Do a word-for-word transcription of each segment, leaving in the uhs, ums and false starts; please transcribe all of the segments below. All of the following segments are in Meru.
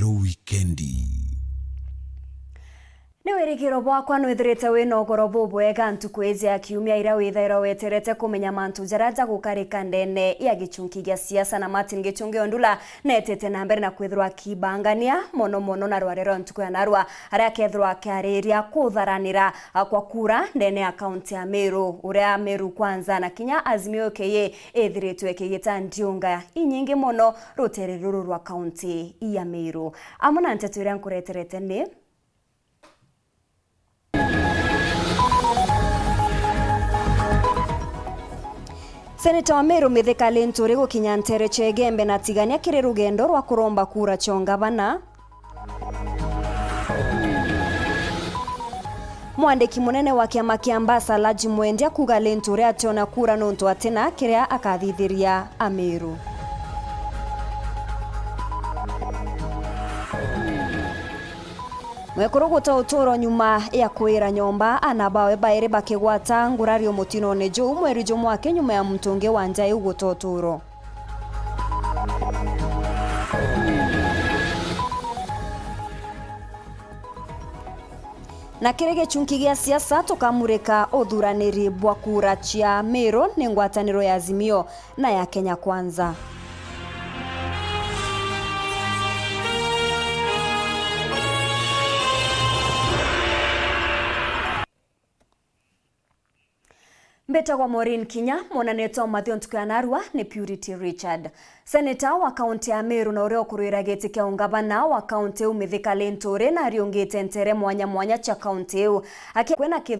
Wikendi. Ni wirigiro bwakwa nwithirite wina ugoro bubwega ntuku iji ya kiumia iria withairwa weterete kumenya mantu jaria jagukarika ndene ya gichunki gia siasa, na Martin Gichungi Ondula neetete na mbere na kwithirwa akibangania mono mono na rware rwa ntuku ya narua, aria akethirwa akiariria kutharanira kwa kura ndene ya kaunti ya Meru, uria Meru Kwanza na kinya Azimio U K A ithiritwe ikigita ndiunga inyingi mono rutere ruru rwa kaunti ya Meru. Amwe na nteto iria nkureterete ni Seneta wa Meru Mithika Linturi gukinya ntere cia Igembe na Tigania kiri rugendo rwa kuromba kura cia ungavana. Mwandiki munene wa kiama kia Mbasa Laji Mwendia kuuga Linturi ationa kura nontu atina kiria akathithiria Ameru. Mwekuru guta uturo nyuma ya kwira nyomba, ana bawe bairi bakigwata ngurario mutinone juu mweri jumwe aki nyuma ya muntu ungi wa nja iu guta uturo. Na kiri gichunki gia siasa, tukamurika uthuraniri bwa kura cia Meru ni ngwataniro ya Azimio na ya Kenya Kwanza. Mbitagwa Maureen Kinya, mwonanetwa Mathio ntuku ya narua ni Purity Richard. Seneta wa kaunti ya Meru na uria ukurwira giti kia ungavana wa kaunti iu Mithika Linturi nariungite ntere mwanya mwanya cia kaunti iu. Aki-, kwina ki-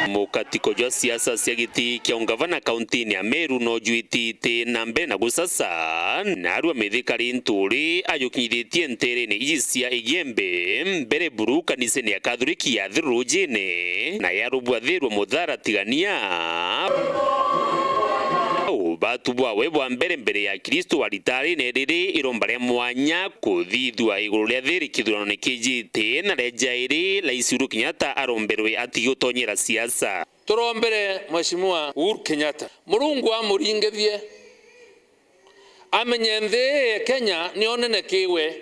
Mukatiko jwa siasa cia giti kia ungavana kauntini ya Meru no jwitite na mbere na gusasa, narua Mithika Linturi ajukinyithitie nterene iji cia Igembe, mbere buru kanisene ya Kathoriki ya Thirujine, na yarubwathirwe muthara Tigania. Ubatu bwawe bwa mbere mbere ya Kristo wa ritarine riri iromba ria mwanya kuthithua iguru ria thiri kithuranone kijite na ria jairi, Rais Uhuru Kenyatta aromberwe atigi utonyera siasa. Turombere Mheshimiwa Uhuru Kenyatta, Murungu amuringithie. Amenye nthi ii ya Kenya ni o nene ki we.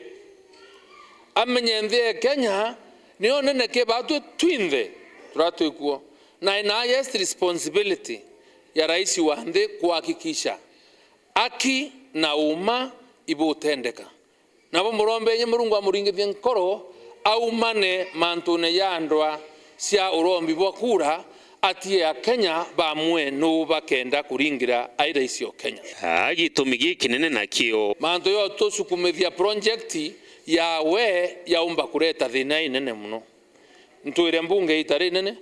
Amenye nthi ii ya Kenya ni o nene ki baatwi twinthe turia twi kuo. Na ina highest responsibility ya rais wa nthi kuhakikisha aki na uma ibutendeka. Nabo murombe inya Murungu amuringithie nkoro, aumane mantune ja ndwa cia urombi bwa kura, atie Akenya bamwe nuu bakenda kuringira ai rais o Kenya. Aa, gitumi gikinene nakio. Mantu jo tusukumithia project yawe yaumba kureta thina inene muno. Ntwire mbunge ita rinene,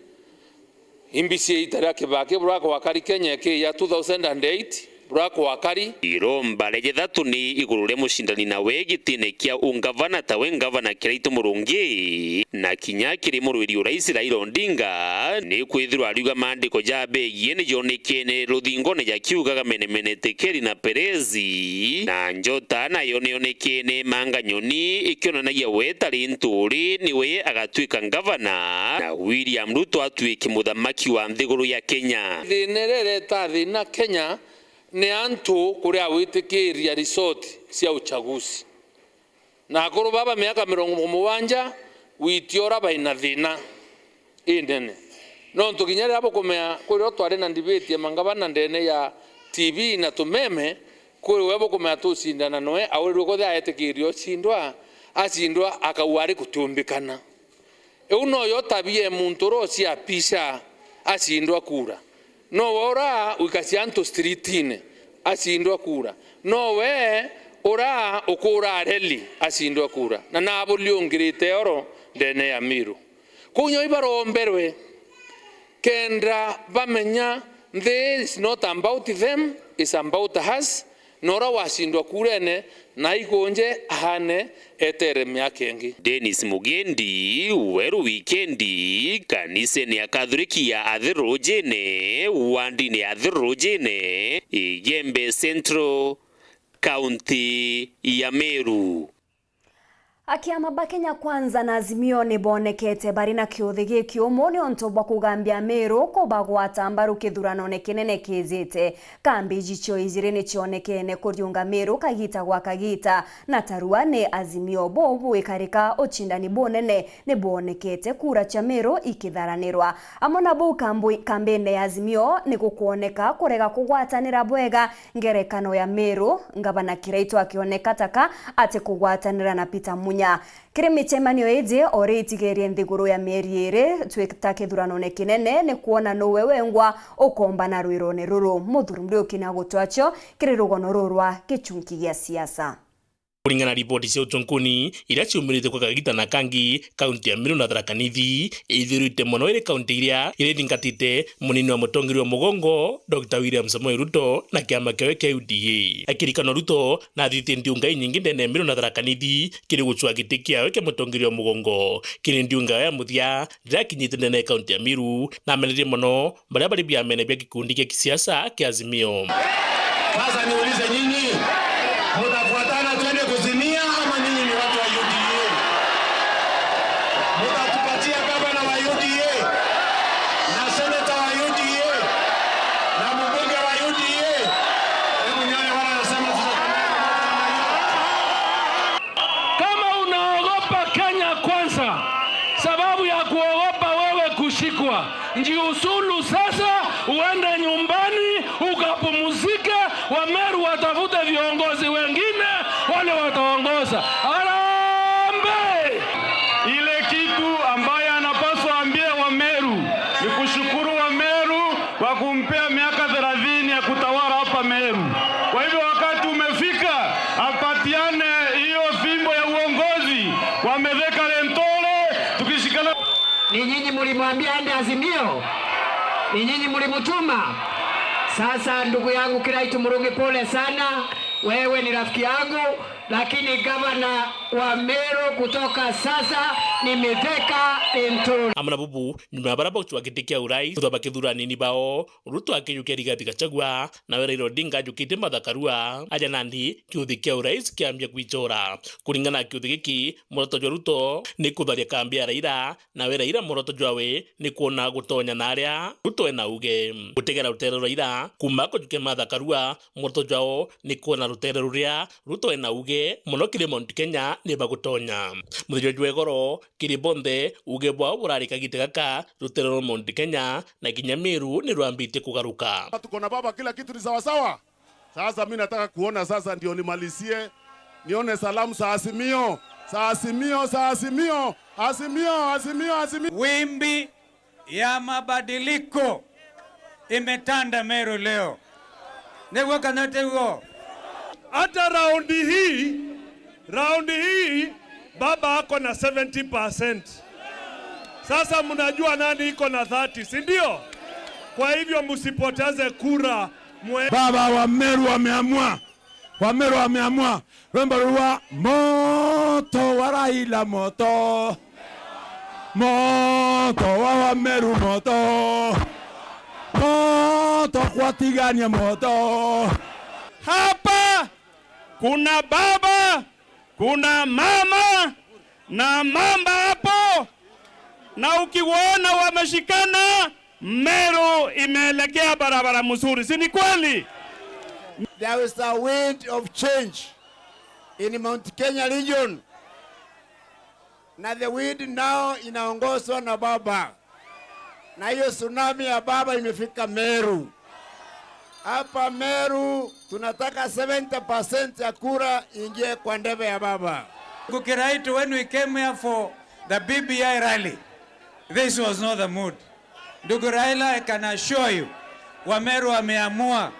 imbici ita ria Kibaki bura kwakari Kenya iki ya two thousand and eight, bura kwakari. Iromba ria jathatu ni iguru ria mucindani nawe gitine kia ungavana tawe ngavana Kiraitu Murungi, na kinya kiri murwiri urais Raila Odinga, ni kwithirwa ariuga maandiko jabegie ni jonekene ruthingone jakiugaga menemene tekeli na perezi, na njota nayo ni yonekene manga nyoni ikionanagia we tari nturi niwe agatwika ngavana, na William Ruto atwike muthamaki wa nthiguru ya Kenya. Thina iria ireta thina Kenya ni antu kuria gwitikiria result cia uchaguzi. Na akuru baba miaka mirongo mugwanja gwitiora baina thina inene. Nontu kinya riria bukumea, kwi rio twari na debate ya mangavana ndene ya T V na tumeme, kwi we bukumea tucindana noe, aurirwe kwithira aetikiria ucindwa, acindwa akauga ari gutiumbikana. Iu noyo tabia ya muntu uria uciapisha acindwa kura. Nowe ura wikacia antu streetine acindwa kura. Nowe ura ukuraa reli acindwa kura. Na naburiungirite oro ndene ya Miru. Kwou nyo ibaromberwe kenda bamenya nthi is not about them, is about us. Na uria wacindwa kurene, na aikunje aane etere miaka ingi. Dennis Mugendi, Weru Wikendi, kanisene ya Kathoriki ya Athirujine, wandine ya Athirujine, Igembe Central, kaunti ya Meru. Akiama ba Kenya Kwanza na Azimio ni bonekete bari na kiuthi gikiumu niuntu bwa kugambia Amiru kubagwata mbaru kithuranone kinene kijite. Kambi icio ijiri ni cionekene kuriunga Amiru kagita gwa kagita, na tarua ni Azimio bo bwikarika ucindani bunene ni bwonekete kura cia Amiru ikitharanirwa. Amwe na bau kambu-, kambine ya Azimio ni gukwoneka kurega kugwatanira bwega ngerekano ya Meru, Ngavana Kiraitu akioneka taka ati kugwatanira na Peter Munya. Kiri micemanio iji, o ri itigerie nthiguru ya mieri iri twita kithuranone kinene ni kwona nuwe wengwa ukombana rwirone ruru. Muthuri Muriuki ni agutwacio kiri rugono ruru rwa gichunki gia siasa. Kuringana na ripoti cia uchunkuni iria ciumirite kwa kagita na kangi, kaunti ya Meru na Tharaka Nithi ithirite mono iri kaunti iria irithingatite munini wa mutongeria wa mugongo, Doctor William Samoei Ruto na kiama kiawe kia U D A. Akirikanwa, Ruto nathitie ndiunga inyingi ndene ya Meru na Tharaka Nithi kiri gucua giti kiawe kia mutongeria wa mugongo. Kiri ndiunga ya muthia riria akinyite ndene ya kaunti ya Meru, namenerie mono baria bari biamene bia gikundi gia kisiasa kia Azimio. Sasa niulize nyinyi, mtafuatana twende kuzimia ama nyinyi ni watu wa U D A? Mtatupatia gavana wa U D A na seneta wa U D A na mbunge wa U D A? Hebu nione wale wanasema tutakanyaga moto namna hiyo. Kama unaogopa Kenya Kwanza sababu ya kuogopa wewe kushikwa, jiuzulu sasa, uende nyumbani ukapumzike. Wameru watafute viongozi wengine wale wataongoza. Harambee! Ile kitu ambaye anapaswa ambie Wameru ni kushukuru Wameru kwa kumpea miaka thelathini ya kutawala hapa Meru. Kwa hivyo wakati umefika apatiane hiyo fimbo ya uongozi kwa Mithika Linturi, tukishikana. Ni nyinyi mlimwambia aende Azimio? Ni nyinyi mlimtuma? Sasa ndugu yangu Kiraitu Murungi, pole sana, wewe ni rafiki yangu, lakini gavana wa Meru kutoka sasa ni Mithika Linturi. Amwe na bubu, nyuma ya baria bauchwa giti kia urais, thutha bakithura anini bao, Ruto akiyukia Rigathi Gachagua, nawe Raila Odinga ajukitie Martha Karua. Aja nandi, kiuthi kia urais kiambia kwichora. Kuringana na kiuthi giki, muoroto jwa Ruto ni kutharia kambi ya Raila, nawe Raila muoroto jwawe ni kwona gutonya na aria Ruto ena uge. Gutegera rutere rwa Raila, kuma kujukia Martha Karua, muoroto jwao ni kwona rutere ruria Ruto ena uge mono kiri Mount Kenya ni bagutonya. Muthenya jwa igoro, kiri bonthe, uge bwao burari kagita gaka, rutere rwa Mount Kenya na kinya Meru ni rwambitie kugaruka. Tuko na baba, kila kitu ni sawa sawa. Sasa mi nataka kuona sasa, ndio nimalizie, nione salamu za Azimio, za Azimio, za Azimio, Azimio, Azimio, Azimio. Wimbi ya mabadiliko imetanda Meru leo. Niguo kana tiguo? Hata raundi hii, raundi hii, baba ako na seventy percent. Sasa mnajua nani iko na thirty, si ndio? Kwa hivyo msipoteze kura, mwe- Baba wa Meru ameamua. Wameru wameamua rwimbo rwa moto wa Raila, moto, moto wa Wameru, moto, moto kwa Tigania, moto. Hapa kuna baba, kuna mama na mamba hapo, na ukiwaona wameshikana, Meru imeelekea barabara mzuri, si ni kweli? There is a wind of change in Mount Kenya region, na the wind now inaongozwa na baba, na hiyo tsunami ya baba imefika Meru. Hapa Meru tunataka seventy percent ya kura ingie kwa ndebe ya baba. Ndugu Kiraitu, when we came here for the B B I rally, this was not the mood. Ndugu Raila, I can assure you, Wameru wameamua.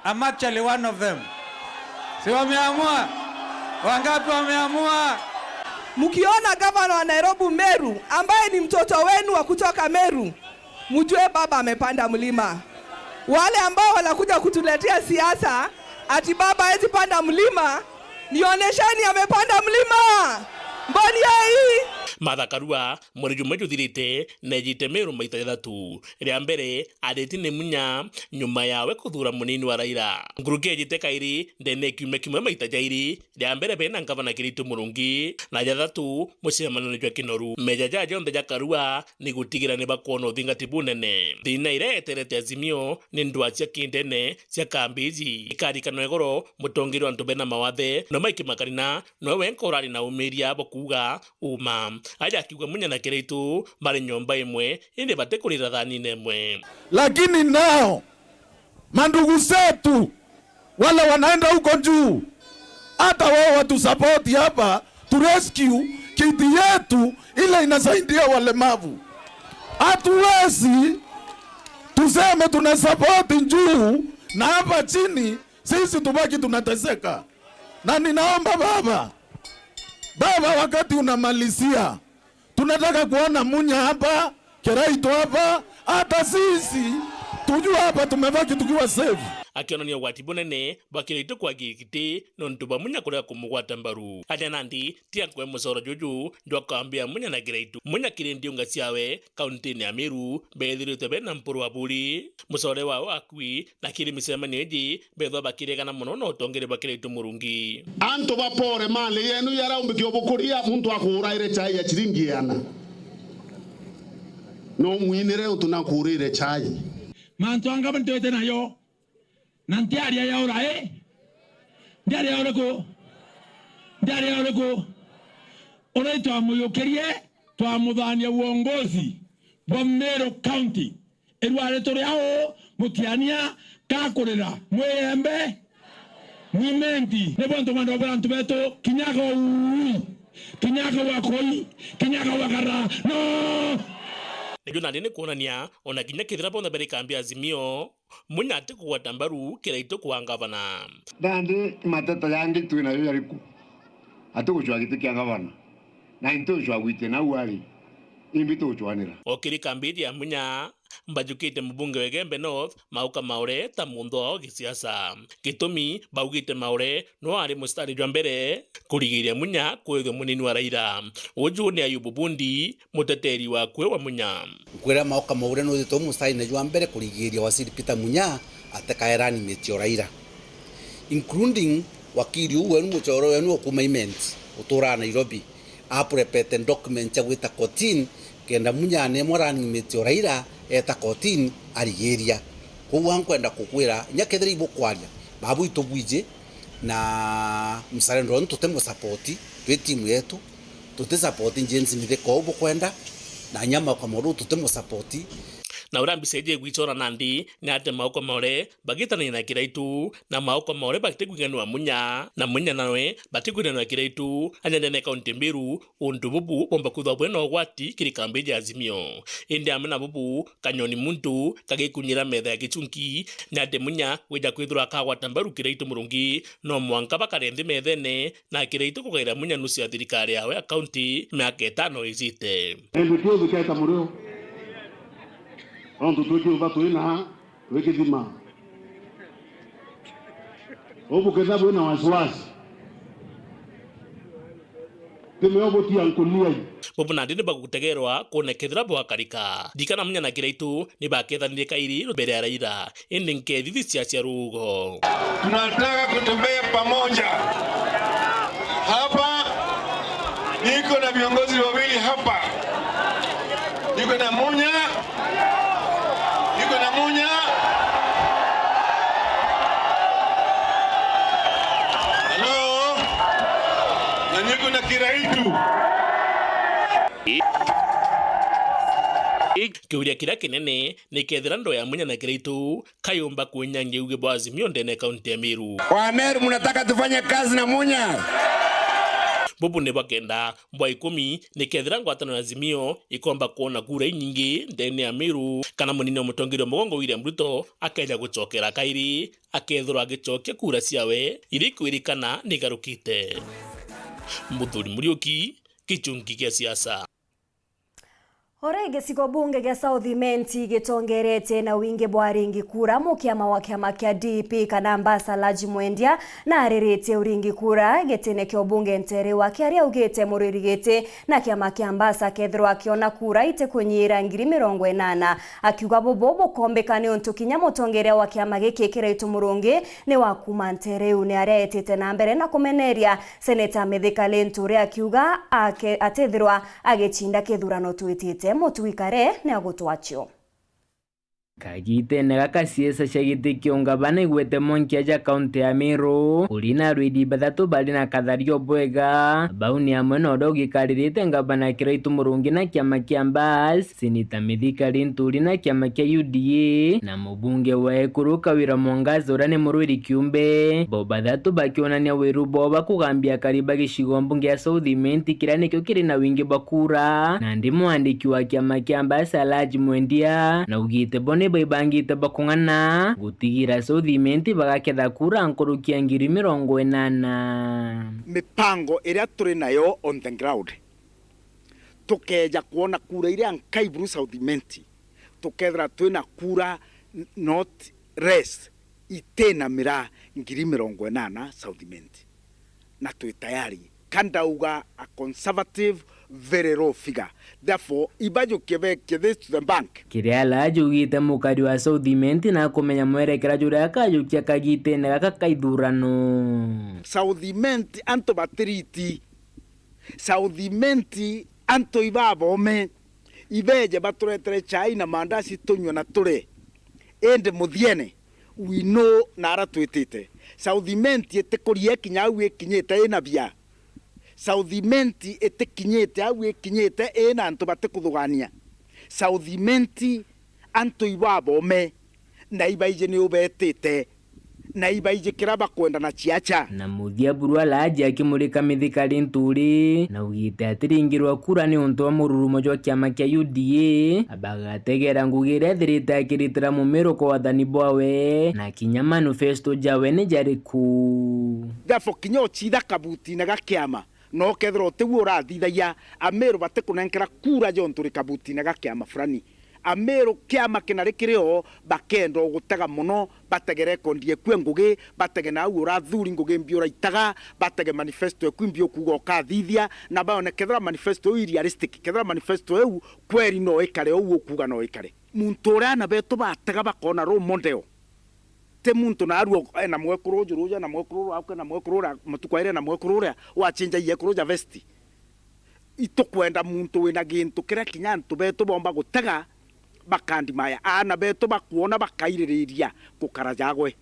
I'm actually one of them. Si wameamua? Wangapi wameamua? Mkiona gavana wa Nairobi Meru, ambaye ni mtoto wenu wa kutoka Meru, mjue baba amepanda mlima. Wale ambao wanakuja kutuletea siasa ati baba hawezi panda mlima, nionesheni amepanda mlima. Mboni hii. Martha Karua, mweri jumwe juthirite, neejite Meru maita jathatu. Ria mbere, ariti ni Munya, nyuma yawe kuthuura munini wa Raila. Nkuruki eejite kairi, ndene ya kiumia kimwe maita jairi, ria mbere beena ngavana Kiraitu Murungi, na jathatu mucemanone jwa Kinoru. Meeja jaa jonthe ja Karua ni gutigira ni bakwona uthingati bunene. Thiina iria yeterete Azimio ni ndwaa cia kindene cia kambi iji. Ikarikana igoro, mutongeria wa antu beena mawathe, no Mike Makarina, nowe wenka urari na umiria bwa kuuga uma. Aja akiuga Munya na Kiraitu bari nyomba imwe, indi batikurira thanine imwe. Lakini nao mandugu zetu wale wanaenda huko juu, hata wao watusapoti hapa, tu rescue kiti yetu ile inasaidia walemavu. Hatuwezi tuseme tunasapoti juu na hapa chini sisi tubaki tunateseka. Na ninaomba baba, baba, wakati unamalizia, tunataka kuona Munya hapa, Kiraitu hapa, hata sisi tujue hapa tumebaki tukiwa safe. Akionania ugwati bunene bwa Kiraitu kwa giti nontu bwa Munya kurega kumugwata mbaru. Aja nandi, tiga nkwe mucoro juju jwa kwambia Munya na Kiraitu. Munya kiri ndiunga ciawe, kauntine ya Meru, beethiritwe bena mpuru wa buri. Mucore wao akui, na kiri micemanio iji, beethwa bakiregana mono na utongeria bwa Kiraitu Murungi. Antu bapore mali yenu yaraumbikio bukuria, muntu akuuraire chai ya chiringi iana. No mwinire untu nakuurire chai. Mantu anga ntwite nayo, na ntiaria ya urai, ndiaria ya uriku, ndiaria ya uriku. Uria twamuyukirie, twamuthania uongozi bwa Meru County. Irwari turi au, mutiania, kakurira, mwiyembe, mwimenti. Ni bontu mwenda ubwira antu betu, kinyaga ui, kinyaga wa koi, kinyaga wa gara. No! Nijo nandi ni kuonania, ona kinya kethira bonthe bari kambi ya Azimio, Munya atikugwata mbaru Kiraitu kwa ngavana. Nandi mateta jangi twi nayo jariku? Atigucwa giti kia ngavana, na intucwa gwitia nau ari, imbi tugucwanira. O kiri kambi iji ya Munya, mbajukite mubunge wa Igembe North, Mauka Maore, ta muntu wao gisiasa. Gitumi, baugite Maore no ari mustari jwa mbere kurigiria Munya kwithwa munini wa Raila. Uju ni Ayubu Bundi, muteteri wa kwe wa Munya. Nkwira Mauka Maure nuthitwe musaine jwa mbere kurigiria Waziri Peter Munya atikae running mate o Raila, including wakili uu wenu, mucoro wenu wa kuuma Imenti uturaa Nairobi, apurepete document cia gwita kotini kenda Munya anemwa running mate o Raila eta kotini arigiria. Koguo ankwenda kukwira, inya kethira ibukwaria, babu itubwiji na mzalendo wenu tutimusapoti, twi timu yetu, tutisapoti James Mithika uu bukwenda, na inya Mauka Maure tutimusapoti. Na uria mbica iji igwicora nandi ni ati Mauka Maure bagitanania na Kiraitu, na Mauka Maure batikwigania na Munya, na Munya nawe batikwigania na Kiraitu, aja ndene kaunti Mbiru, untu bubu bumba kwithwa bwina ugwati kiri kambi ja Azimio. Indi amwe na bubu, kanyoni muntu kagikunyira metha ya Gichunki, ni ati Munya wija kwithirwa akagwata mbaru Kiraitu Murungi, no mwanka bakare nthi methene, na Kiraitu kugaira Munya nusu ya thirikari yawe ya kaunti miaka itano ijite. Indi kiuthi keta murio, nontu twi kiutha twi na twi kithima. Ubu ketha bwina wasiwasi, timeo butia nkuliai. Bubu nandi ni bagutegerwa kuone kethira bwakarika. Ndikana Munya na Kiraitu ni bakethanirie kairi mbere ya Raila. Indi nkethithisia cia rugo. Tunataka kutembea pamoja. Hapa niko na viongozi wawili hapa. Niko na Munya. Niko na Munya. Hello. Na niko na Kiraitu. Kiuria kiria kinene ni kethira ndoo ya Munya na Kiraitu kayumba kwinyangia uge bwa Azimio ndene kaunti ya Meru. Wameru, mnataka tufanye kazi na Munya? Bubu ni bwa kenda, bwa ikumi, ni kethira ngwataniro ya Azimio ikomba kwona kura inyingi ndene ya Meru, kana munini wa mutongeria wa mugongo William Ruto akeja gucokera kairi, akethirwa agicokia kura ciawe iria ikwirikana ni igarukite. Muthuri Muriuki, Gichunki gia siasa. Ore gicigo bunge gia South Imenti gitongerete na wingi bwa aringi kura, mukiama wa kiama kia D P kana Ambassa Alhaji Mwendia na ariritie uringi kura gitine kia ubunge ntere wake, aria augite muriri giti na kiama kia Ambassa akethirwa akiona kura itikunyiira ngiri mirongo inana. Akiuga bubu bukombika niuntu kinya mutongeria wa kiama giki Kiraitu Murungi ni wa kuuma ntere iu. Ni aria etite na mbere na kumeneria Seneta Mithika Linturi akiuga ake-, atethirwa agicinda kithurano twitite. Mutugi Kare ni agutwacio. Kagitene gaka ciesa cia giti kia ungavana igwete mwankia ja kaunti ya Meru, kuri na arwiri bathatu bari na kathario bwega. Bau ni amwe na uria ugikaririte ngavana Kiraitu Murungi na kiama kia Mbas, Seneta Mithika Linturi na kiama kia U D A, na mubunge wa Ekuru Kawira Mwangaza uria ni murwiri kiumbe. Bo bathatu bakionania wiru bwao ba kugambia akari ba gicigo mbunge ya South Imenti kiria nikio kiri na wingi bwa kura, nandi mwandiki wa kiama kia Mbas Alhaji Mwendia naugite bo ni baibangite bakung'ana gutigira South Imenti bagaketha kura nkuruki ya ngiri mirongo inana. Mipango iria turi nayo on the ground, tukeeja kwona kura iria nkai buru South Imenti, tukethira twina kura n-, not less, itina miraa ngiri mirongo inana South Imenti. Na twi tayari. Ka ndauga a conservative, very low figure. Therefore, ibajukie bekie this to the bank. Kiria Alhaji augite mukari wa South Imenti na kumenya mwerekera juria akajukia kagitene gaka ka ithurano. South Imenti antu batiriti. South Imenti antu ibaboome, ibeeje baturetere chai na mandaci tunywe na turie. Indi muthiene, we know naara twitite. South Imenti itikuria kinya au ikinyite ina bia. South Imenti itikinyite au ikinyite ina antu batikuthugania. South Imenti antu ibaboome, na ibaiji ni ubetite, na ibaiji kiria bakwenda na ciaca. Na muthia buru Alhaji akimurika Mithika Linturi, naugite atiringirwa kura niuntu wa mururumo jwa kiama kia U D A, bagategera ngugi iria ithirite akiritira Mumiru kwa wathani bwawe, na kinya manifesto jawe ni jariku. Therefore, kinya ucitha kabutine ga kiama, na ukethirwa uti u urathithagia, Amiru batikunenkera kura jontu ri kabutine ga kiama fulani. Amiru kiama kina ri kiri o, bakenda ugutega mono, batege rekondi eku e ngugi, batege na au urathuri ngugi mbi uraitaga, batege manifesto eku mbi ukuuga ukathithia, na baone kethira manifesto iu i realistic, kethira manifesto iu kweri no ikare ou ukuuga no ikare. Muntu uria ana betu batega bakona role model. Ti muntu naarua ena mwekuru uju ruuju, ena mwekuru uria, ena mwekuru uria, mutuku aire na mwekuru uria, wacinjagia ekuru ja vesti. Itukwenda muntu wina gintu kiria kinya antu betu bomba gutega, bakandimaya. Aana betu bakwona bakaiririria gukara jagwe.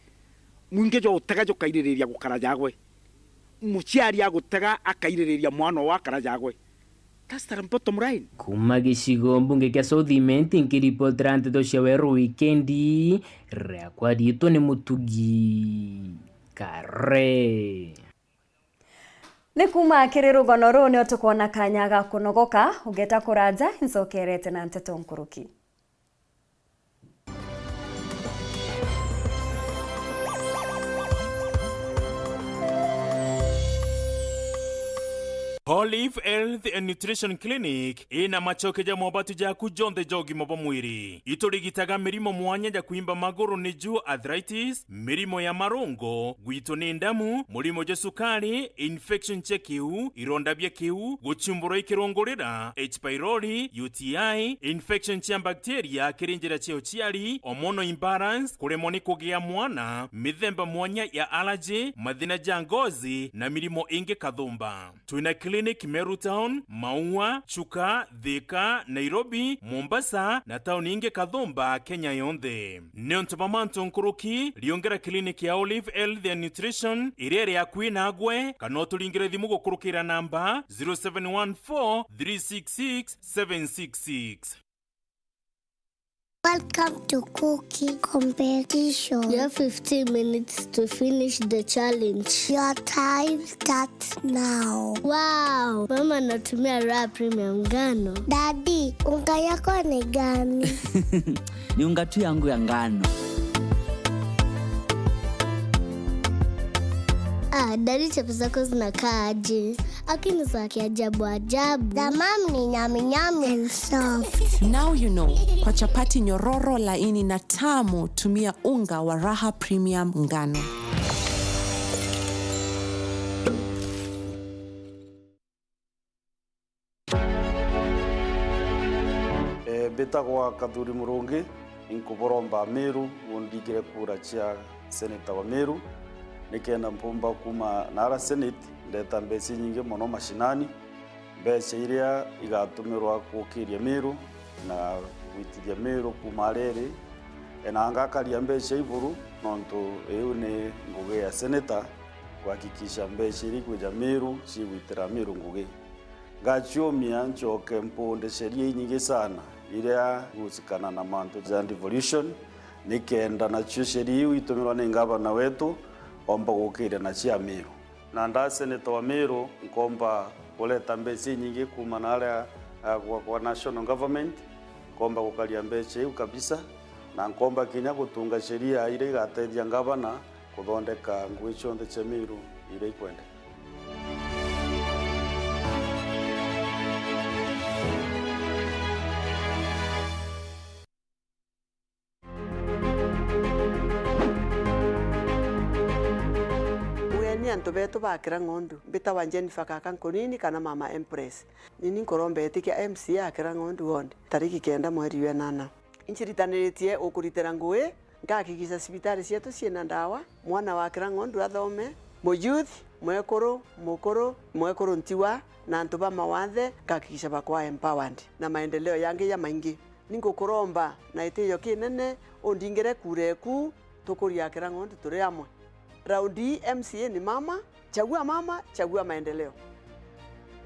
Mwingi jwa utega jukaiririria gukara jagwe. Muciari agutega akaiririria mwana owe akara jagwe. That's the bottom line. Kuma gicigo mbunge kia South Imenti, nkiripotera nteto cia Weru Wikendi, riakwa riitwa ni Mutugi Kare. Ni kuma kiri rugano ruu nio tukwona kanya ga kunogoka, ungeta kuraja, ncokerete na nteto nkuruki. Olive Health and Nutrition Clinic ina macoke ja mobatu jaku jonthe ja ugima bwa mwiri. Iturigitaga mirimo mwanya ja kwimba maguru, niju arthritis, mirimo ya marungo, gwitwo ni ndamu, murimo jwa sukari, infection cia kiu, ironda bia kiu, guchumburwa i kirungurira, H pylori, U T I, infection cia bacteria kiri njira cia uciari, hormonal imbalance, kuremwa ni kugia mwana, mithemba mwanya ya allergy, mathina ja ngozi, na mirimo ingi kathumba. Twina clinic Meru Town, Maua, Chuka, Thika, Nairobi, Mombasa, na tauni ingi kathumba Kenya yonthe. Niuntu bwa mantu nkuruki, riungera clinic ya Olive Health and Nutrition iria iri akui nagwe, kana uturingire thimu gukurukira namba zero seven one four three six six seven six six. Welcome to cooking competition. You have fifteen minutes to finish the challenge. Your time starts now. Wow, mama anatumia Raha Premium ngano. Daddy, unga yako ni gani? Ni unga tu yangu ya ngano. Ah, Daddy, chapati zako zinakaa aje? Lakini za kiajabu ajabu. The mom ni nyami nyami and soft. Now you know, kwa chapati nyororo, laini na tamu, tumia unga wa Raha Premium ngano. Eh, mbitagwa Kathuri Murungi, inkuburomba Meru, undingire kura cia seneta wa Meru, nikenda mpumba kuma nara senate, ndeta mbeca inyingi mono mashinani, mbeca iria igatumirwa gukiria Meru na gwitithia Meru kuma ariri, na ngakaria mbeca iburu, nontu iu ni ngugi ya seneta, kuhakikisha mbeca iria ikwija Meru cigwitira Meru ngugi. Ngaciumia ncoke mpundiciria inyingi sana iria igusikana na mantu ja devolution, nikenda nacio sheria iu itumirwa ni ngavana wetu omba gukiria na cia Meru. Na nda seneta wa Meru, nkomba kureta mbeca inyingi kuma na aria, ah, kwa, kwa national government, nkomba gukaria mbeca iu kabisa, na nkomba kinya gutunga sheria iria igatethia ngavana kuthondeka ngugi cionthe cia Meru iria ikwendeka. Ugeni antu betu ba Kirang'ondu, mbitagwa Jennifer Kaka Nkunini kana Mama Empress. Nini nkuromba itikia M C A a Kirang'ondu Ward, tariki kenda mweri wa inana. Inciritaniritie ukuritira ngugi, ngahakikisha cibitari cietu ciina ndawa, mwana wa Kirang'ondu athome, muyouth, mwekuru, mukuru, mwekuru ntigwa, na antu ba mawathe, ngahakikisha bakwa empowered, na maendeleo yangi ya maingi. Ningukuromba na itiyo kinene, undingire kura eku, tukurie Kirang'ondu turi amwe. Raundi ii M C A ni mama, chagua mama, chagua maendeleo.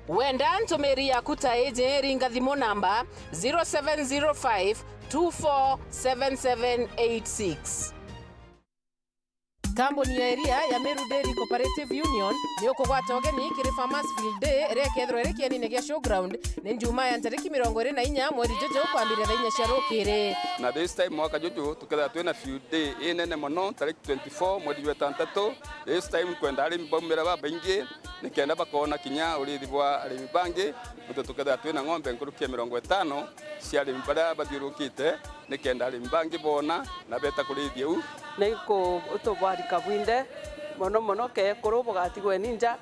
Wenda ntumiri yaku ta iji, ringa thimu namba zero seven zero five two four seven seven eight six. Kambuni ya iria ya Meru Dairy Cooperative Union ni ukugwata ugeni kiri Farmers Field Day, iria ikethirwa iri kienine gia Showground ni Njumaa ya ntariki mirongo iri na inya mweri juju kwambiria thaa inya cia rukiri. Na this time mwaka juju tukethirwa twina field day inene mono, tariki twenty-four mweri jwa itantatu. This time nkwenda arimi baumira babaingi, nikenda bakoona kinya urithi bwa arimi bangi, nontu tukethirwa twina ng'ombe nkuruki ya mirongo itano cia arimi baria bathiurukite, nikenda arimi bangi boona na beeta kurithia u. Ni ku-, utubwari kabwinde mono mono, kekuru bugatigwe ni nja.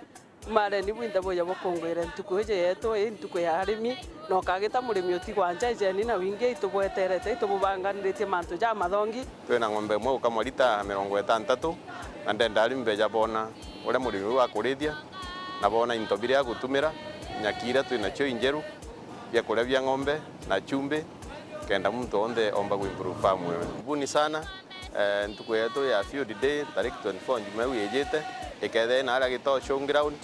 Mareni bwinthe buja bukungwire ntuku iji yetu, ii ntuku ya arimi, na ukagita murimi utigwa nja. Ijeni na wingi, itubweterete, itububanganiritie mantu jamathongi. Twina ng'ombe imwe ukamwa lita mirongo itantatu, na ndenda arimi beja boona uria murimi uu akurithia, na boona into biria agutumira, nyaki iria twinacio injeru, biakuria bia ng'ombe na chumbi, kenda muntu onthe omba ku improve farm ewe. Karibuni sana. Eh, ntuku yetu ya field day, tariki twenty-four njuma iu ijite, ikethira ina aria Gitoo Showground,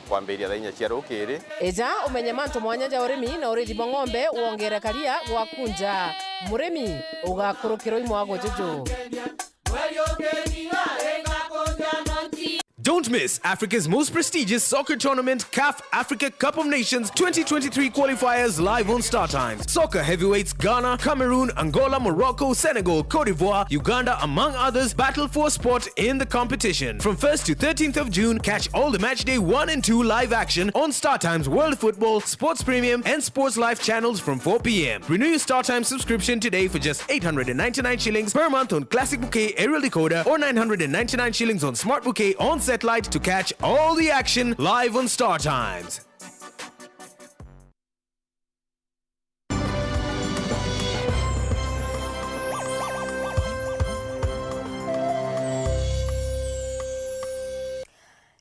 kwambiria thaa inya cia rukiri. Ija umenye mantu mwanya ja urimi na urithi bwa ng'ombe, wongere karia gwaku nja. Murimi, ugakurukirwa i mwago juju. Don't miss Africa's most prestigious soccer tournament, CAF Africa Cup of Nations twenty twenty-three qualifiers, live on Star Times. Soccer heavyweights Ghana, Cameroon, Angola, Morocco, Senegal, Cote d'Ivoire, Uganda, among others, battle for a spot in the competition. From first to thirteenth of June, catch all the match day one and two live action on Star Times World Football, Sports Premium, and Sports Life channels from four p m. Renew your Star Times subscription today for just eight hundred and ninety-nine shillings per month on Classic Bouquet aerial decoder or nine hundred and ninety-nine shillings on Smart Bouquet on satellite to catch all the action live on Star Times.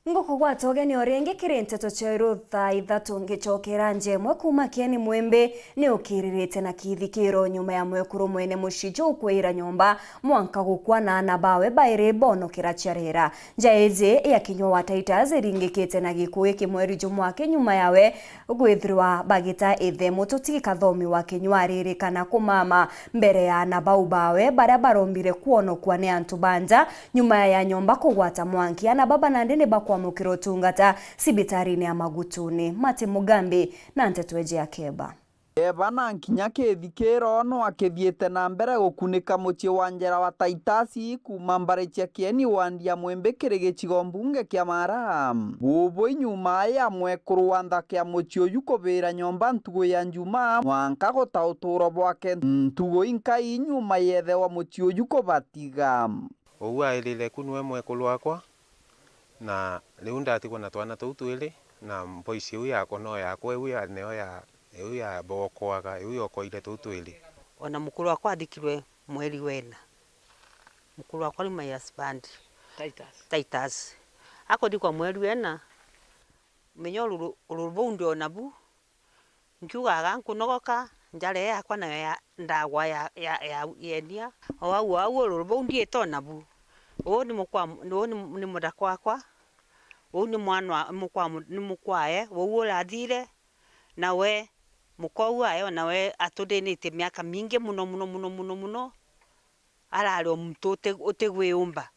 Ngukugwata ugeni o ringi kiri nteto cia iru thaa ithatu, ngicokera nja imwe kuuma Kieni Mwimbi ni ukiririte na kithikiro nyuma ya mwekuru mwene mucii juu kwira nyomba mwanka gukua na aana bawe bairi bonokera ciarera. Nja iji ya Kinyua wa Titus iringikite na gikuu giki mweri jumwe aki nyuma yawe gwithirwa bagita ithe mututi Kathomi wa Kinyua aririkana kumama mbere ya aana bau bawe baria barombire kwonokua ni antu ba nja nyuma ya nyomba kugwata mwanki. Aana baba nandi ni bakwamukira utungata cibitarine ya Magutuni. Martin Mugambi na nteto iji ya keba. Eba na nkinya kithikiro no akithiite na mbere gukunika mucii wa njera wa Taitasi kuuma mbari cia Kieni wandi ya Mwimbi kiri gicigo mbunge kia Mara. Bubu inyuma ya mwekuru wa nthaka ya mucii uyu kubira nyomba ntugu ya Njuma, mwanka guta uturo bwake ntugu inkai inyuma ya ithe wa mucii uyu kubatiga. Uu airire ku niwe mwekuru wakwa, na riu ndatigwa na twana tuu twiri, na mboici iu yakwa no yakwa, iu ya, nio ya, iu ya bokoaga, iu yokoire tuu twiri. Ona mukuru wakwa athikirwe mweri wena. Mukuru wakwa ni my husband. Titus. Titus. Akuthikwa mweri wena, menya ururu, ururu buu ndi o nabu. Nkiugaga nkunogoka, njara ii yakwa nayo ya, ndagwa ya, ya, ya, yenia. O au, o au ururu buu ndiite o nabu. Uu ni mukwa, uu ni, ni muthaka wakwa. Uu ni mwana wa, mukwa, ni mukwae. Uu urathire, nawe muka uu ae, o nawe atuthinite miaka mingi muno, muno, muno, muno, muno. Arari o muntu uti-, utigwiumba.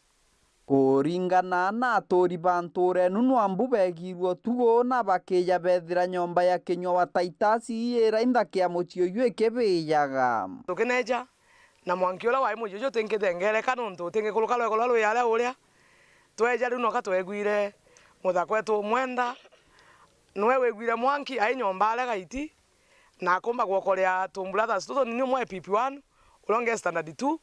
Kuringana na aturi ba ntura enu, nwambu beegirwe utugo na bakija beethira nyomba ya kinyua wa Taitasi iria inthaka ya mucii uyu ikibijaga. Tukineja na mwanki uria wai mucii uju utingithengereka nontu utingikuruka rwego ruria rwi aria uria. Tweja riu noka tweegwire muthaka wetu umwenda, niwe wigwire mwanki ai nyomba aria gaiti, na akumba gwokorea tu brothers tutu tunini, umwe e P P one, uria ungi e standard two,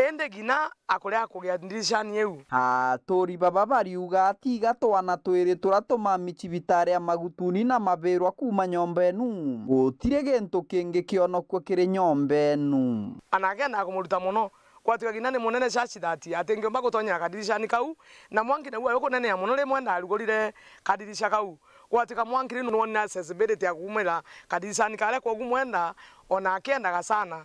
indi ngina akuria kugia ndiricani iu. Aturi baba bariuga atiga twana twiri turia tumami cibitari ya Magutuni na mabirwa kuuma nyomba enu. Gutiri gintu kingi kionokua kiri nyomba enu. Ana akendaga kumuruta mono, gwatika ngina ni munene shashi that atingiumba gutonyera kadirishani kau, na mwanki naguo ayo kunenea mono rimwe ndarugurire kadirica kau. Gwatika mwanki riu nwonire accessibility ya kuumira kadirishani karia, kwogu mwenda ona akendaga sana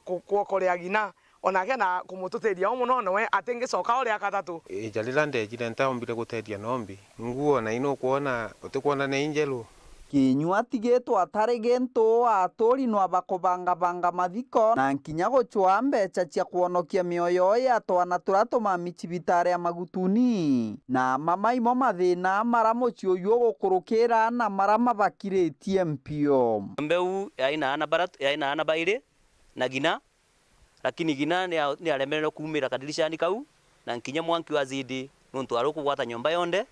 ku-, kwokorea ngina, ona akenda kumututiria o mono, nawe atingicoka o ria katatu. Ija riria ndejire ntaombire guteethia nombi. Nguo na inukwona, utikwona ni injeru? Kinyua atigitwe atari gintu, aturi nwa bakubangabanga mathiko, na nkinya gucwaa mbeca cia kwonokia mioyo ya twana turia tumami cibitari ya Magutuni. Na mama imo mathina mara mucii uyu ugukurukira na mara mabakiritie mpio. Nyomba iu yai na aana bara-, yai na aana bairi na ngina, lakini ngina nia-, niaremererwe kuumira kadirishani kau, na nkinya mwanki wa zidi, nontu wari ukugwata nyomba yonthe,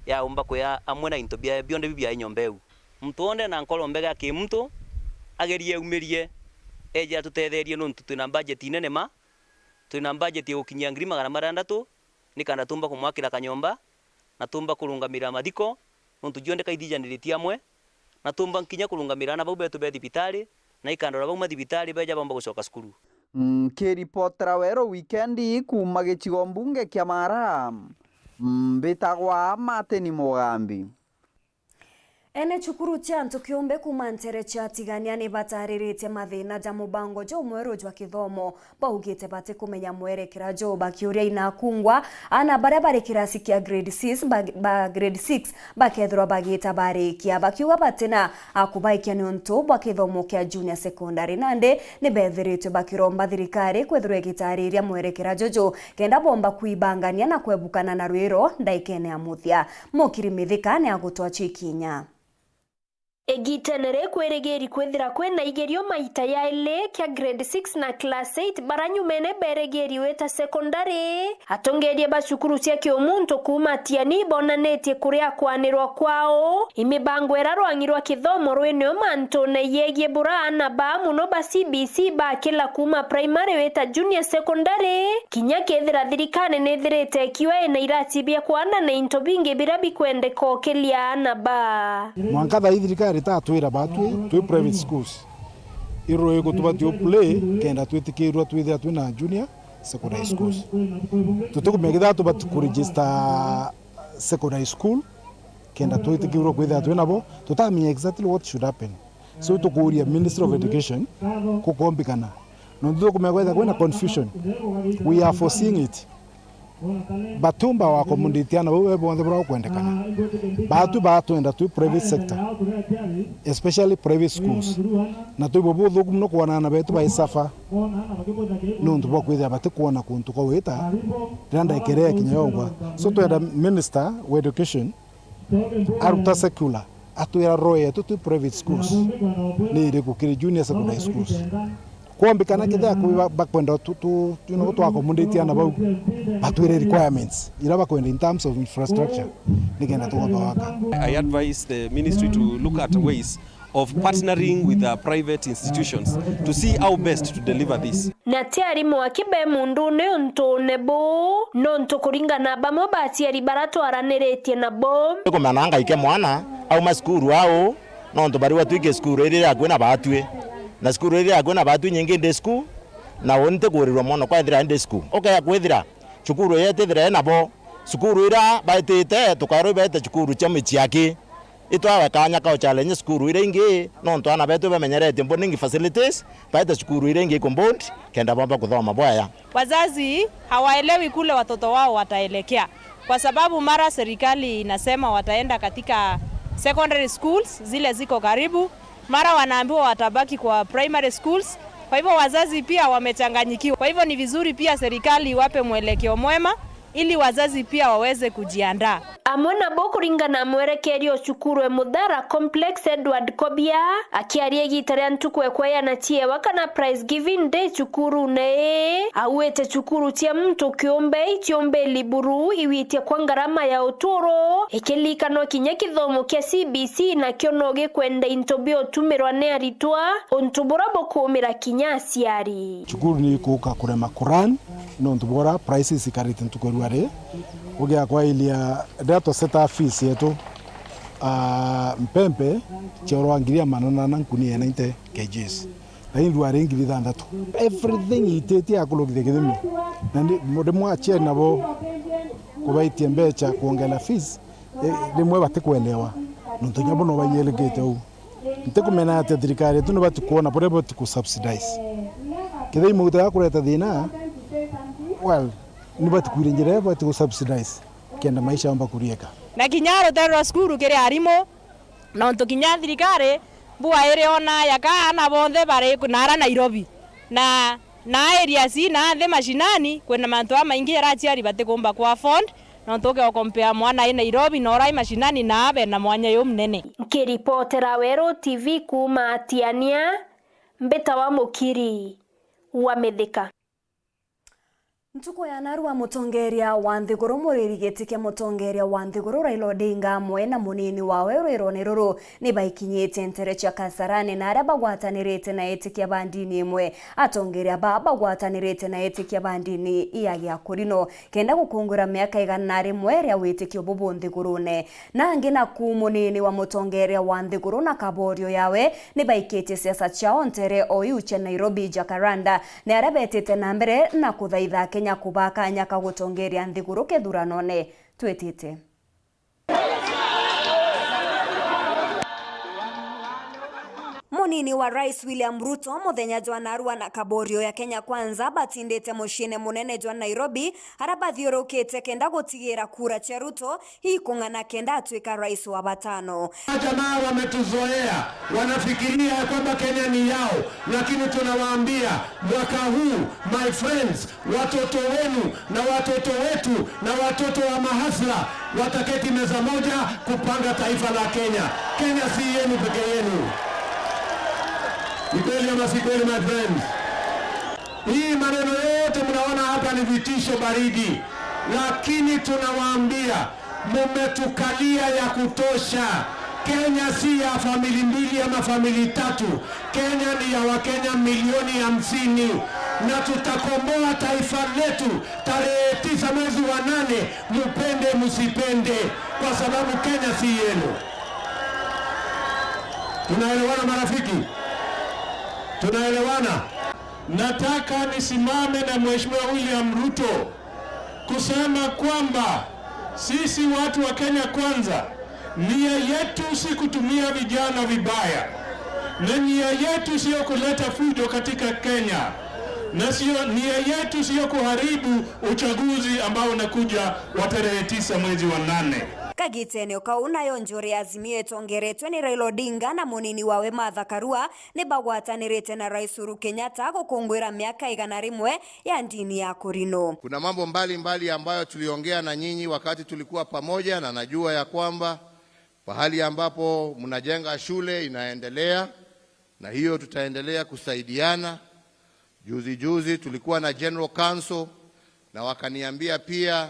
yaumba kuya amwe na into bia-, bionthe biu biai nyomba iu. Muntu wonthe na nkoro mbega ya kimuntu, agerie aumirie, eje atutetherie, nontu twina budget inene ma, twina budget ya gukinyia ngiri magana matandatu, nikenda tumba kumwakira kanyomba, na tumba kurungamira mathiko, nontu jonthe kaithijaniritie amwe, na tumba nkinya kurungamira aana bau betu be thibitari, na ikandora bau mathibitari beja bomba gucoka cukuru. Nkiripotera Weru Wikendi kuuma gicigo mbunge kia Mara, mbitagwa Martin Mugambi. Ene cukuru cia antu kiumbe kuuma ntere cia Tigania ni batariritie mathina ja mubango jumweru jwa kithomo. Baugite batikumenya mwerekera juu, bakiuria inakungwa aana baria bari kirasi kia grade six ba, ba grade six bakethirwa bagita barikia, bakiuga batina akubaikia niuntu bwa kithomo kia junior secondary. Nandi ni bethiritwe bakiromba thirikari kwethirwa igitariria mwerekera juju kenda bomba kwibangania na kwebukana na rwiro ndaikene ya muthia. Mukiri Mithika ni agutwa cikinya. Igitene ri kwirigiri kwithira kwina igerio maita yaili kia grade six na class eight, bara nyumene berigiri wita secondary. Atongeria ba cukuru cia kiumuntu kuuma Tiani bonanitie kuria kwanirwa kwao imibango ira rwang'i rwa kithomo rwinio mantune yegie bura aana baa mono ba C B C bakila kuuma primary wita junior secondary, kinya kethira thirikari nithirite ikiwa ina irati bia kwana na into bingi bira bikwendeka ukiria aana baa. Mwanka thaa ii thirikari itatwira batwi twi private schools, irwe ikutubati o play kenda twitikirwa twithia twina junior secondary schools. Tutikumenya kethira tubati kuregister secondary school kenda twitikirwa kwithia twinabo, tutamenya exactly what should happen. So tukuria Ministry of Education kukombikana. Nontu tukumenya kwethira kwina confusion. We are foreseeing it. Batiumba wa accommodate aana bau be bonthe buria bukwendekana. Batu batwenda twi private sector, especially private schools. Na twi bo buthuku mono kwona aana betu bai suffer nontu bwa kwithira batikwona kuntu kwa gwita riria ndekere ya kinya yongwa. So twenda Minister wa Education aruta circular, atwira role yetu twi private schools ni iriku kiri junior secondary schools. Kwombikana kethira kwi ba-, bakwenda tu, tu, you know, twa accommodate ana bau, batwire requirements ira bakwenda in terms of infrastructure, nikenda tugomba gwaka. I advise the ministry to look at ways of partnering with the private institutions to see how best to deliver this. Na ti arimu aki be muundune untune buu, nontu kuringana bamwe ba aciari bara twaraniritie nabo. Kumenya ngaike mwana auma cukuru au, nontu bariwa twike cukuru iria yakui na batwi, na cukuru iria yakui na batwi nyingi ndi cukuru, na uni ntikuurirwa mwana kwethira ndi cukuru. Ukea kwithira cukuru iria itithira inabo, cukuru iria baitite tukarwa ibaite cukuru cia miciaki. Itwawe kanya ka uchallenge cukuru iria ingi, nontu ana betu bamenyeretie boarding facilities, baite cukuru iria ingi ikumbond, kenda bomba kuthoma bwaya. Wazazi hawaelewi kule watoto wao wataelekea, kwa sababu mara serikali inasema wataenda katika secondary schools zile ziko karibu, mara wanaambiwa watabaki kwa primary schools. Kwa hivyo wazazi pia wamechanganyikiwa. Kwa hivyo ni vizuri pia serikali iwape mwelekeo mwema ili wazazi pia waweze kujiandaa. Amwe nabo kuringana na mwerekeeria o cukuru e Muthara Complex, Edward Kobia, akiaria igiita ria ntuku e kweana ciewa kana prize giving day cukurune ii, auite cukuru cia muntu kiumbe iciumbili buru iwitie kwa ngarama ya uturo, ikilikanwa kinya kithomo kia C B C nakio no gikwenda into biotumirwa ni aritwa, untu bura bukuumira kinya aciari. Cukuru ni ikuuka kurema kuran, nontu bwora prices ikarite ntuku irua ri. Ugia kwailia, riria twaseta fees yetu, ah, mpempe ciorwa ngiri ya manana ana nkuni ya ninety K Gs. Lakini ndwari ngiri ithanthatu. Everything ititie ya kulukithia kithimi. Na ndi, rimwe aciari nabo kubaitia mbeca kuongela fees, eh, rimwe batikwelewa. Nontu nyabo no baielekete uu. Ntikumenya atia thirikari yetu nibati kwona buria bati ku subsidize. Kethira i maguta gakureta thina, well, nibati kwire njira iria bati ku subsidize kenda maisha yomba kurieka. Na kinya rutere rwa cukuru kiri arimu, nontu kinya thirikari mbua iri ona yaka ana bonthe bari ku-, nara Nairobi. Na, na areas ii na nthi mashinani, kwina mantu amaingi jaria aciari batikumba ku afford, nontu ukeokompea mwana ai Nairobi na uria ai mashinani na bena mwanya jumunene. Nkiripotera Weru T V kuuma Tiania, mbitawa Mukiri wa Mithika. Ntuku ya narua mutongeria wa nthiguru, muriri giti kia mutongeria wa nthiguru Raila Odinga amwe na munini wawe rwirone ruru ni baikinyite ntere cia Kasarani, na aria bagwatanirite na etikia ba ndini imwe. Atongeria baa bagwatanirite na etikia ba ndini ya Giakurino kenda gukungwira miaka igana na rimwe ria witikio bubu nthigurune. Nangi naku munini wa mutongeria wa nthiguru na kaborio yawe ni baikitie siasa ciao ntere o iu cia Nairobi, Jacaranda, ni aria betite na mbere na kuthaitha Akenya kubaa kanya ka gutongeria nthiguru kithuranone twitite. Munini wa Rais William Ruto, muthenya jwa narua na kaborio ya Kenya Kwanza batindite muciine munene jwa Nairobi, aria bathiurukite kenda gutigira kura cia Ruto ikung'ana kenda atuika rais wa batano. Jamaa wametuzoea, wanafikiria ya kwamba Kenya ni yao, lakini tunawaambia mwaka huu, my friends, watoto wenu na watoto wetu na watoto wa mahasla wataketi meza moja kupanga taifa la Kenya. Kenya si yenu peke yenu. Ni kweli ama si kweli, my friends? Hii maneno yote mnaona hapa ni vitisho baridi, lakini tunawaambia, mumetukalia ya kutosha. Kenya si ya famili mbili ama famili tatu. Kenya ni ya Wakenya milioni hamsini, na tutakomboa taifa letu tarehe tisa mwezi wa nane, mupende msipende, kwa sababu Kenya si yenu. Tunaelewana, marafiki? Tunaelewana? Nataka nisimame na Mheshimiwa William Ruto kusema kwamba sisi watu wa Kenya Kwanza, nia yetu si kutumia vijana vibaya, na nia yetu sio kuleta fujo katika Kenya, na sio, nia yetu sio kuharibu uchaguzi ambao unakuja wa tarehe tisa mwezi wa nane. Kagitene o kau, nayo njuri ya Azimio itongeretwe ni Raila Odinga na munini wawe Martha Karua ni bagwatanirite na Rais Uhuru Kenyatta gukungwira miaka igana rimwe ya ndini ya Kurino. Kuna mambo mbalimbali ambayo tuliongea na nyinyi wakati tulikuwa pamoja, na najua ya kwamba Pahali ambapo mnajenga shule inaendelea, na hiyo tutaendelea kusaidiana. Juzi juzi tulikuwa na General Council na wakaniambia pia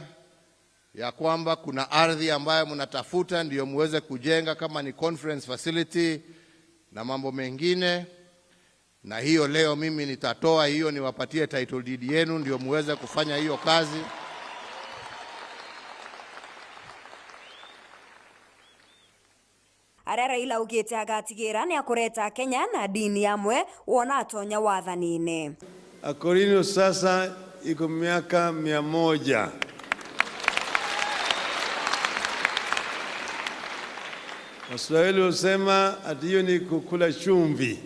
ya kwamba kuna ardhi ambayo mnatafuta ndio muweze kujenga, kama ni conference facility na mambo mengine. Na hiyo leo mimi nitatoa hiyo, niwapatie title deed yenu ndio muweze kufanya hiyo kazi. Aria Raila augite agatigira ni akureta Kenya na ndini amwe wona atonya wathanine. Akorino sasa iko miaka mia moja. Waswahili husema ati hiyo ni kukula chumvi.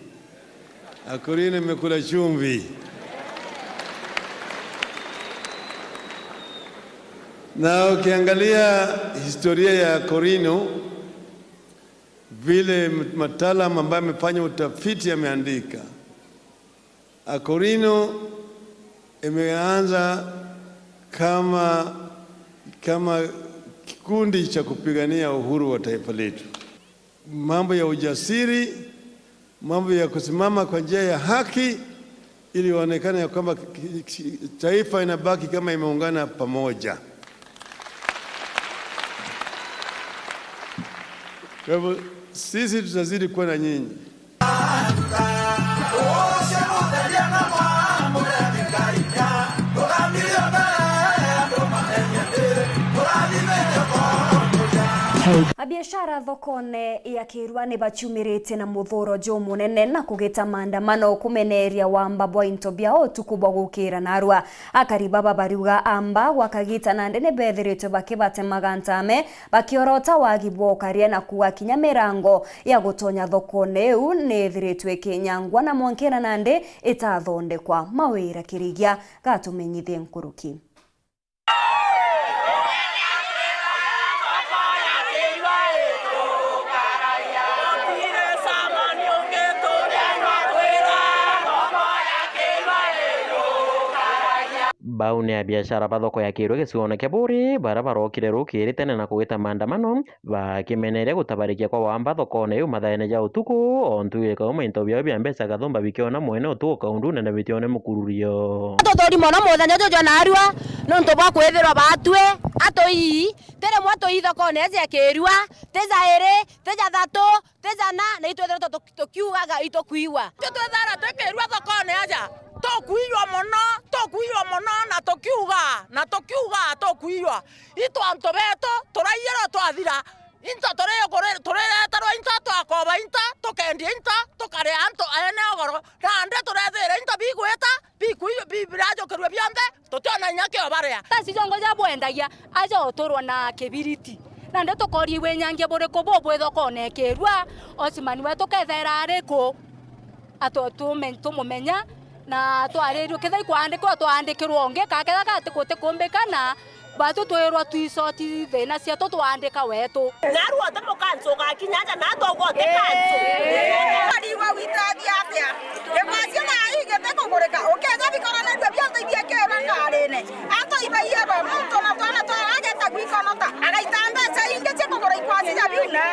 Akorino imekula chumvi. Na ukiangalia historia ya Akorino, vile mataalamu ambaye amefanya utafiti ameandika, Akorino imeanza kama, kama kikundi cha kupigania uhuru wa taifa letu. Mambo ya ujasiri, mambo ya kusimama kwa njia ya haki, ili waonekane ya kwamba ki-, ki-, taifa inabaki kama imeungana pamoja. Kwa hivyo, sisi tutazidi kuwa na nyinyi. Abiashara thokone ya Kirua ni baciumirite na muthuro jumunene na kugita maandamano kumeneria wamba bwa into biao utuku bwa gukira narua. Akari baba bariuga amba gwa kagita nandi ni bethiritwe bakibatemaga ntame, bakiorota wagi bwa ukaria na kuuga kinya mirango ya gutonya thokone iu ni ithiritwe ikinyangwa na mwankira nandi itathondekwa. Mawira Kirigia gatumenyithie nkuruki. Bau ni abiashara ba thoko ya Kirua gicigoone kia Buuri, baria barokire rukiri tene na kugita maandamano, bakimeneria gutabarikia kwa wamba thokone iu mathaene ja utuku, o ntugi kauma into biao bia mbeca kathumba bikiona mwene utuku kaundune na bitione mukururio. Tuthuri mono muthenya juju jwa narua, nontu bwa kwithirwa batwi atui, ti rimwe tui thokone iji ya Kirua, ti jairi, ti jathatu, ti jana, na itwithirwa tu-, tukiugaga itukwigua. Itwi twithara twi Kirua thokone aja, tukwiywa mono, tukwiywa mono, na tukiuga, na tukiuga tukwiywa. Itu antu betu turaiyirwa twathira, into turi-, kuri-, turireterwa into, twakoba into, tukendia into, tukaria antu ene ugoro, nandi turethira into bigwita, bikui-, bi-, birajukirue bionthe, tutiona inya kio baria. Tasi jongo ja bwendagia, aja uturwa na kibiriti. Nandi tukoria ibwenyangia buriku bubwi thokone Kirua, osimani wetu kethera ari ku? Ato-, tume-, tumumenya, na twaririrwe, kethira ikwandikirwa, twandikirwa ungi, ka kethira gati gutikumbikana, batu twirwa twisoti thina cietu, twandika wetu. Narua uti mukansu ugakinya aja, na togwa uti kansu. Arigwa witathia atia? Gikwa ciana ii gitikugurika, ukeja bikoranirue bionthe ibiekirwa ngarine. Antu ibaiya ba muntu na twana twa ageta gwikonota, agaita mbeca ingi cia kugura ikwa cia biu na.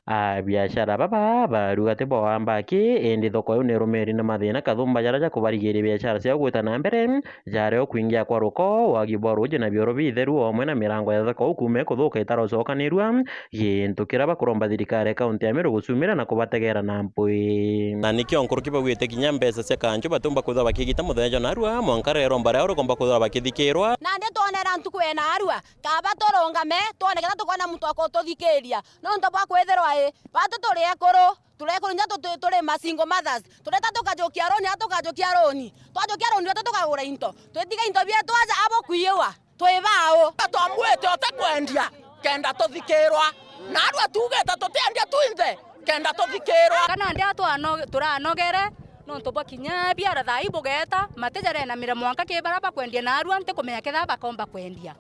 Abiashara baba baruga ti bo wamba aki, indi thoko iu nirumiri na mathina kathumba jaria jakubarigiria biashara ciao gwita na mbere, jari o kwingia kwa ruko, wagi bwa ruuji na bioro bitheru, o amwe na mirango ya thoko iu kuuma ikuthuka itarocokanirua, gintu kiria bakuromba thirikari ya kaunti ya Meru gucumira na kubategera na mpwi. Na nikio nkuruki baugite kinya mbeca cia kanju batiumba kwithirwa bakigita muthenya jwa narua, mwanka rero mbara yao rikomba kwithirwa bakithikirwa. Nandi twonera ntuku ena arua, kaba turungame, twone kethira tukwona muntu wa kututhikiria. Nontu bwa kwithirwa i, batu turi ekuru, turi ekuru inya tu-, tu-, turi ma single mothers. Tureta tukajukia roni, a tukajukia roni. Twajukia roni, batu tukagura into. Twitiga into bietu aja abo kwiwa. Twi bau? Twamwite uti kwendia, kenda tuthikirwa. Narua tugite tutiendia twinthe, kenda tuthikirwa. Kana ndia twano-, turanogere, nontu bwa kinya biara thaa ii bugeta, mati jarenamire mwanka ki baria bakwendia narua, ntikumenya kethira bakomba kwendia.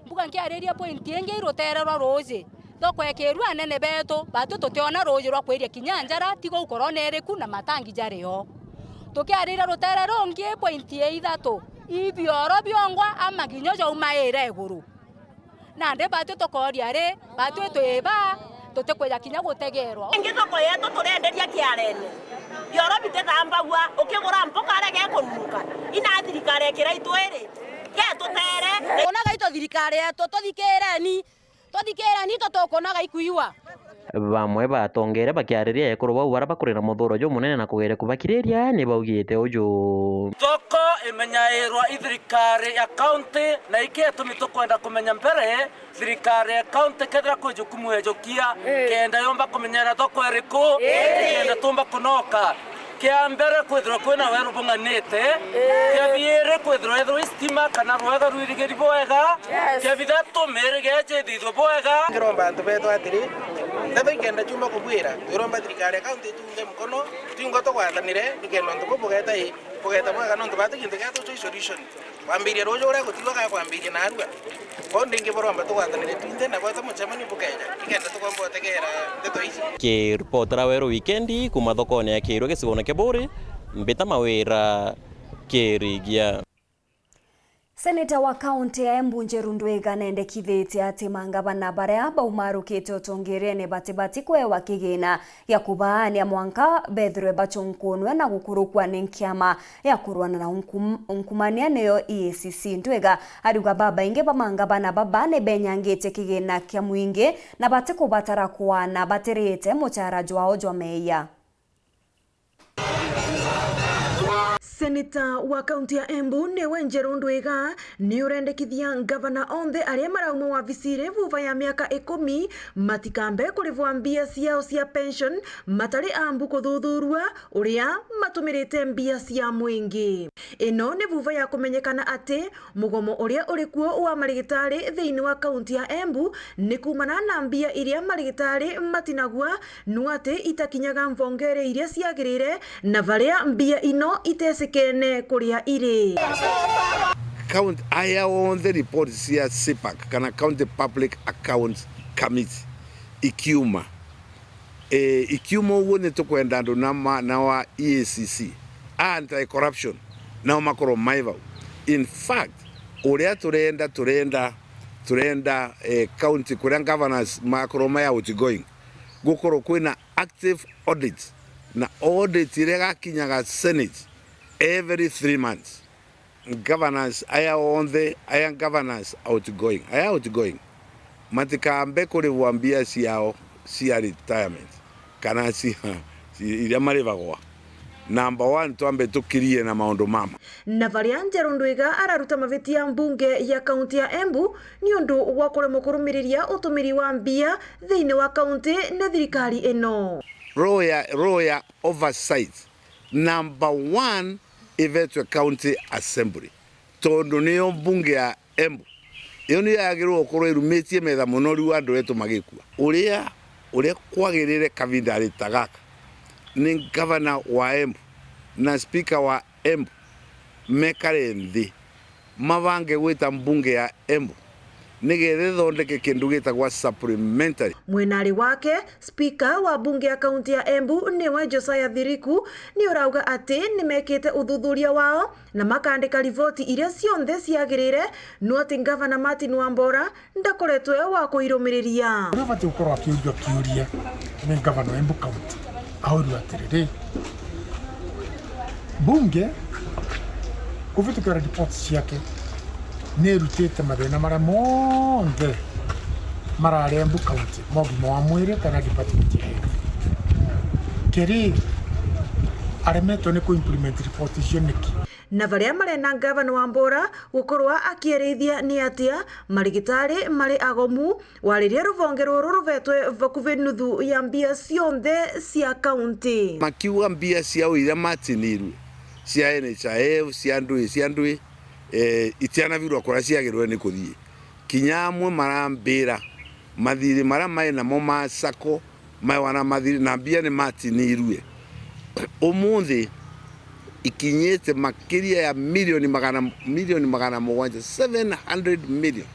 Mbuga nkiariria point ingi i rutere rwa ruuji. Thoko ya Kirua anene betu, batu tutiona ruuji rwa kwiria kinya njara, tiga ukorone iriku na matangi jari o. Tukiariria rutere rungi point ya ithatu, ibioro biongwa ama kinya jaumaire iguru. Nandi batwi tukooria ri, batwi twi ba, tutikwija kinya gutegeerwa. Ingi thoko yetu turenderia kiarene. Bioro bitithambagua, ukigura mboka arege kununuka. Ina thirikari ikira itwiri, getutere. Kunaga ito thirikari yetu, tuthikireni. Tuthikireni, tutukunaga ikuiwa. Bamwe batongeere bakiariria ekuru bau baria bakuri na muthuuro jumunene na kugeria kubakiriria, ni baugite uju. Thoko imenyairwa i thirikari ya kaunti, na iki gitumi tukwenda kumenya mbere, thirikari ya kaunti kethira kwi jukumu ejukia, kenda yumba kumenyera thoko iriku, kenda tumba kunoka. Kia mbere, kwithirwa kwina weru bung'anite, kia biiri, kwithirwa ethirwa i stima kana rwega rwirigiri bwega, kia bithatu, miirige ijithithue bwega. Ngiromba antu betu atiri, ndeto ikenda ciumba kubwira, twiromba thirikari ya kaunti itunge mukono, twingwa tugwatanire, nikenda untu buu bugeta i, bugeta bwega, nontu batu kintu gia tucui solution. Kwambiria ruuju uria gutiuga gakwambiria narua. Kwou ndingi buromba tugwatanire twinthe na gweta mucemanio bukeja, nikenda tukomba utegeera ndeto iji. Kiripotera Weru Wikendi kuuma thokone ya Kiirwe gicigone kia Buuri, Mbita Mawira, Kirigia. Seneta wa kaunti ya Embu Njeru Ndwiga nendekithitie ati mangavana baria baumarukite utongeeriene batibati kwewa kigina gia kubaania mwanka bethirwe bachunkunwe na gukurukwa ni nkiama ya kurwana na unkum-, unkumania niyo E A C C. Ndwiga ariuga babaingi ba mangavana baba ni benyangitie kigina kia mwingi na batikubatara kwana batirite muchara jwao jwa meeyia. Seneta wa kaunti ya Embu niwe Njeru Ndwiga ni urendekithia ngavana onthe aria marauma wabiciri vuva ya miaka ikumi matikambe kurivwa mbia ciao cia pension matari ambu kuthuthurua uria matumirite mbia cia mwingi. Ino ni vuva ya kumenyekana ati mugomo uria uri kuo wa marigitari thiini wa kaunti ya Embu ni kuumana na mbia iria marigitari matinagua nu ati itakinyaga mvongere iria ciagirire na varia mbia ino itecikene kuria iri. Count-, aya onthe report cia CPAC kana County Public Accounts Committee ikiuma, e, ikiuma uguo ni tukwenda andu na ma-, na wa E A C C, anti-corruption, nao makorwo mai vau. In fact, uria turenda, turenda, turenda, e, county kuria governors makorwo mai outgoing, gukorwo kwina active audit, na audit iria igakinyaga Senate every three months. Governors aya onthe, aya governors outgoing, aya outgoing, matikambe kurivwa mbia ciao cia retirement kana cia, iria marivagwa. Number one, twambe tukirie na maundu mama. Na varia Njeru Ndwiga araruta mavitia mbunge ya kaunti ya Embu ni undu wa kuremwa kurumiriria utumiri wa mbia thiini wa kaunti ni thirikari ino. Roho ya, roho ya oversight, number one, ivetwe County Assembly, tondu niyo mbunge ya Embu. Iyo niyo yagirwo gukorwo irumitie metha muno riu andu etu magikua. Uria, uria kwagirire kavindari ta gaka ni ngavana wa Embu na speaker wa Embu mekare nthi, mabange gwita mbunge ya Embu nigetha ithondeke kindu gitagwa supplementary. Mwenari wake, spika wa mbunge ya kaunti ya Embu niwe Josiah Thiriku, ni urauga ati ni mekite uthuthuria wao na makandika riboti iria cionthe ciagirire, no ati ngavana Martin Wambora ndakoretwe wa kuirumiriria. Uria ubati gukorwo akiuria kiuria ni ngavana wa Embu County, aurua atiriri, mbunge kuvitukira report ciake ni irutite mathina maria monthe marari Embu County ma ugima wa mwiri kana department ya health. Kiri aremetwe ni ku implement report icio niki? Na varia marenda ngavana Wambora gukorwa akiarithia ni atia marigitari mari agomu, wariria ruvonge ruru ruvetwe vakuvi nuthu ya mbia cionthe cia kaunti. Makiuga mbia ciao iria matinirue cia N H I F, cia ndui, cia ndui, eh, itianavirwa kuria ciagirwe ni kuthii. Kinya amwe marambira mathiri maria mai namo ma sacco, maewa na mathiri, na mbia ni matinirue. Umunthi ikinyite makiria ya milioni magana, milioni magana mugwanja, seven hundred million,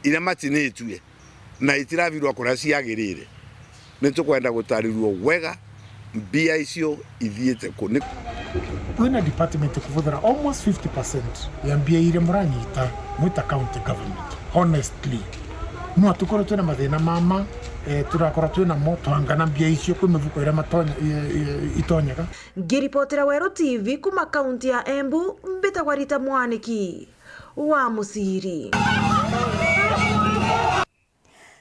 iria matinitue na itiravirwa kuria ciagirire. Ni tukwenda gutarirua wega mbia icio ithiite ku. Ni kwina department kuvuthira almost fifty percent ya mbia iria muranyita mwita county government, honestly. No tukorwo twina mathina mama, eh, turakorwo twinamo, twangana mbia icio kwi mifuko iria matonya, i- i- itonyaga. Ngiripotera Weru T V kuma kaunti ya Embu, mbitagwa Rita Mwaniki wa Musiri.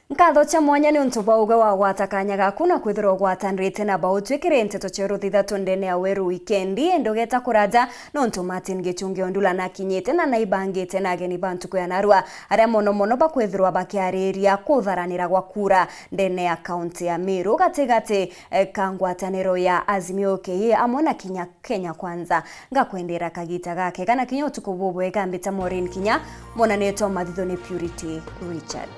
Nkatho cia mwanya ni untu bwa uge wagwata kanya gaku na kwithirwa ugwatanirite na bau. Twikire nteto cia ruthithatu ndene ya Weru wikendi, indi ugeta kuraja nontu Martin Gichungi Ondula nakinyite na naibangite na ageni ba ntuku ya narua, aria mono mono bakwithirwa bakiariria kutharanira gwa kura ndene ya kaunti ya Meru gatigati, eh, ka ngwataniro ya Azimio U K A amwe na Kenya, Kenya Kwanza. Ngakwendera kagita gakega na kinya utuku bubwega. Mbita Maureen Kinya, mwana netwa mathitho ni Purity Richard.